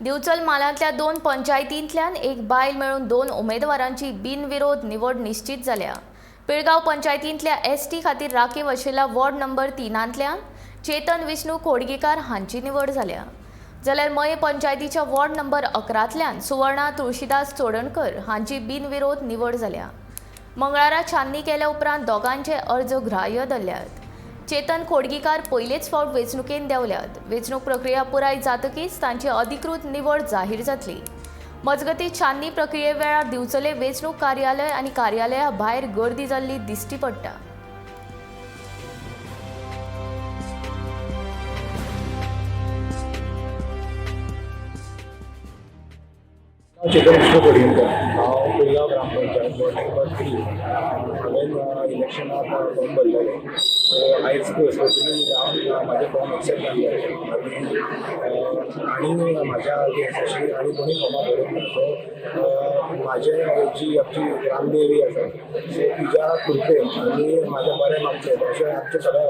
दिवचल म्हालांतल्या 2 पंचायतींतल्यान एक बायल मेळून 2 उमेदवारांची बिनविरोध निवड निश्चित जाल्या. पिळगांव पंचायतींतल्या एसटी खातीर राखीव आशिल्ल्या वॉर्ड नंबर 3 चेतन विष्णू खोडगीकार हांची निवड जाल्या. जाल्यार मये पंचायतीच्या वॉर्ड नंबर 11 सुवर्णा तुळशीदास चोडणकर हांची बिनविरोध निवड जाल्या. मंगळारा छाननी केल्या उपरांत दोगांचे अर्ज ग्राह्य धरल्यात. चेतन खोडगीकार पयलेच फावट वेंचणुकेन देंवल्यात. वेंचणूक प्रक्रिया पुराय जातकीच तांची अधिकृत निवड जाहीर जातली. मजगती छाननी प्रक्रिये वेळार दिवचले वेंचणूक कार्यालय आनी कार्यालया भायर गर्दी जाल्ली दिश्टी पडटा. हांव चेतन विष्णू खोडयेंकर. हांव पिळगांव ग्रामपंचायत वॉर्ड नंबर 3. हांवें इलेक्शनाक फॉर्म भरलेले. सो आयज पयस हांव म्हाजें फॉर्म एक्सेप्ट जाल्लें आनी म्हाज्या अगेन्स्ट अशी आनी कोणी फॉर्मां भरूंक ना. सो म्हाजे जी आमची ग्रामदेवी आसा, सो तिज्या कृपेन आनी म्हाजें बरें मागचें अशें आमच्या सगळ्या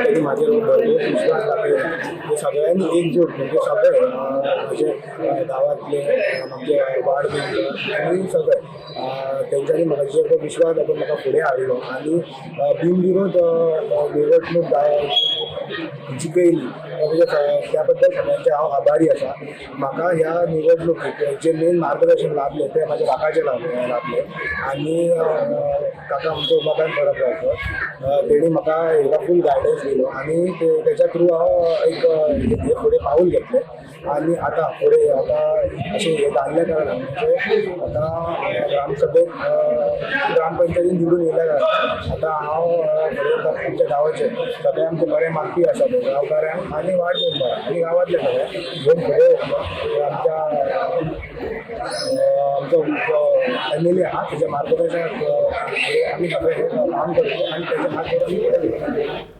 तेणी म्हाजेर भरपूर विश्वास दाखयला. सगळ्यांनी एकजूट म्हणजे सगळे म्हजे गांवांतले, आमचे वार्ड मेंबर आनी सगळे तेंच्यांनी म्हाका जो विश्वास दाखोवन म्हाका फुडें हाडलो आनी बिनविरोध निवडणूक जिखयली. म्हणजे त्या बद्दल सगळ्यांचे हांव आभारी आसा. म्हाका ह्या निवडणुकीत जे मेन मार्गदर्शन लाभलें तें म्हाज्या काकाचें लाभलें आनी काका आमचो उमाकांत परब गांवकर, तेणी म्हाका हेका फूल गायडन्स दिलो आनी तेच्या थ्रू हांव एक हे फुडें पावूल घेतलें. आनी आतां फुडें आतां अशें हें जाल्ल्या कारणान म्हणजे आतां ग्रामसभेत ग्रामपंचायतीन निवडून येयल्या कारणान आतां हांव फुडें आमच्या गांवाचे सगळे आमचे बरे मागपी आसा पळय गांवकारांक आनी वार्ड मेंबरांक आनी गांवांतले सगळे घेवन फुडें वतलो. आमच्या आमचो जो एम एल ए आहा तेच्या मार्गदर्शनात आमी सगळे हे काम करतले आनी तेजे हात धरून आमी फुडें वयतले.